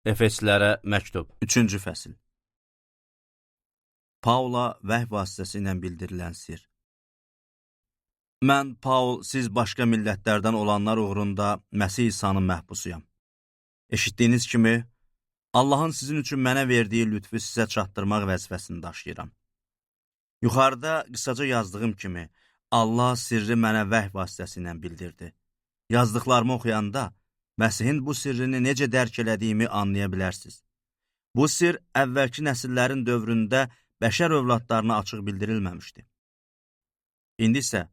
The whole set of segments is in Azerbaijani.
Efeslərə məktub, 3-cü fəsil. Paula vəhy vasitəsilə bildirilən sir. Mən, Paul, siz başqa millətlərdən olanlar uğrunda Məsih İsa'nın məhbusuyam. Eşitdiyiniz kimi, Allahın sizin üçün mənə verdiyi lütfü sizə çatdırmaq vəzifəsini daşıyıram. Yuxarıda qısaca yazdığım kimi, Allah sirri mənə vəhy vasitəsilə bildirdi. Yazdıqlarımı oxuyanda, Məsihin bu sirrini necə dərk elədiyimi anlaya bilərsiniz. Bu sir əvvəlki nəsillərin dövründə bəşər övladlarına açıq bildirilməmişdi. İndi isə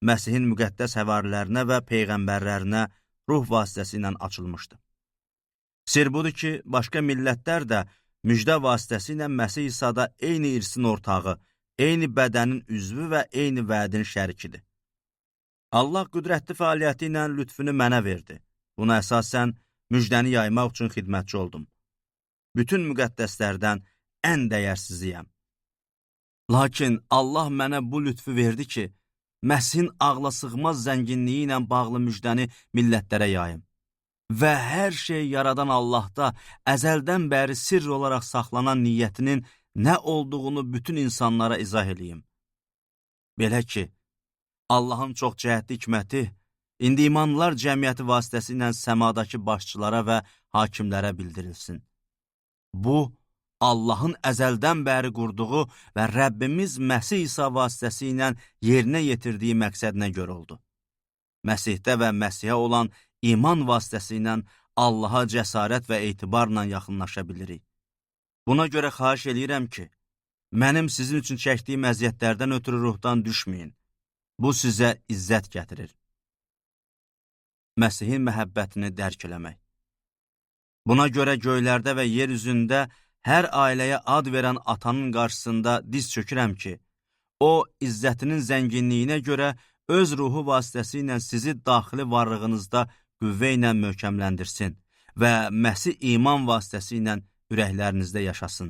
Məsihin müqəddəs həvarilərinə və peyğəmbərlərinə ruh vasitəsilə açılmışdı. Sir budur ki, başqa millətlər də müjdə vasitəsilə Məsih İsa'da eyni irsin ortağı, eyni bədənin üzvü və eyni vədin şərikidir. Allah qüdrətli fəaliyyəti ilə lütfünü mənə verdi. Buna əsasən müjdəni yaymaq üçün xidmətçi oldum. Bütün müqəddəslərdən ən dəyərsiziyəm. Lakin Allah mənə bu lütfü verdi ki, Məsihin ağla sığmaz zənginliyi ilə bağlı müjdəni millətlərə yayım. Və hər şey yaradan Allahda əzəldən bəri sirr olaraq saxlanan niyyətinin nə olduğunu bütün insanlara izah eləyim. Belə ki, Allahın çox cəhətli hikməti İndi imanlılar cəmiyyəti vasitəsilə səmadakı başçılara və hakimlərə bildirilsin. Bu, Allahın əzəldən bəri qurduğu və Rəbbimiz Məsih İsa vasitəsilə yerinə yetirdiyi məqsədinə görə oldu. Məsihdə və Məsihə olan iman vasitəsilə Allaha cəsarət və etibarla yaxınlaşa bilirik. Buna görə xahiş eləyirəm ki, mənim sizin üçün çəkdiyim əziyyətlərdən ötürü ruhdan düşməyin. Bu sizə izzət gətirir. Məsihin məhəbbətini dərk eləmək. Buna görə göylərdə və yer üzündə hər ailəyə ad verən atanın qarşısında diz çökürəm ki, o, izzətinin zənginliyinə görə öz ruhu vasitəsilə sizi daxili varlığınızda qüvvə ilə möhkəmləndirsin və Məsih iman vasitəsilə ürəklərinizdə yaşasın.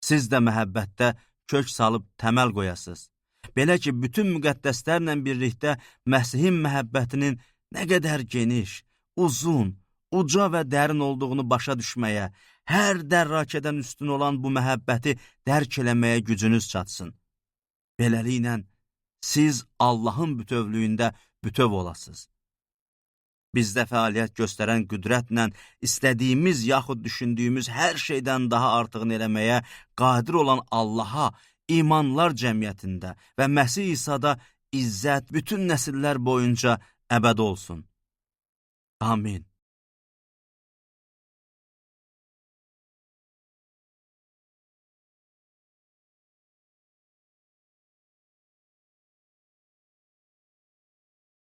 Siz də məhəbbətdə kök salıb təməl qoyasınız. Belə ki, bütün müqəddəslərlə birlikdə Məsihin məhəbbətinin nə qədər geniş, uzun, uca və dərin olduğunu başa düşməyə, hər dərrakədən üstün olan bu məhəbbəti dərk eləməyə gücünüz çatsın. Beləliklə, siz Allahın bütövlüyündə bütöv olasınız. Bizdə fəaliyyət göstərən qüdrətlə istədiyimiz yaxud düşündüyümüz hər şeydən daha artığını eləməyə qadir olan Allaha, imanlar cəmiyyətində və Məsih İsa'da izzət bütün nəsillər boyunca əbədi olsun. Amin.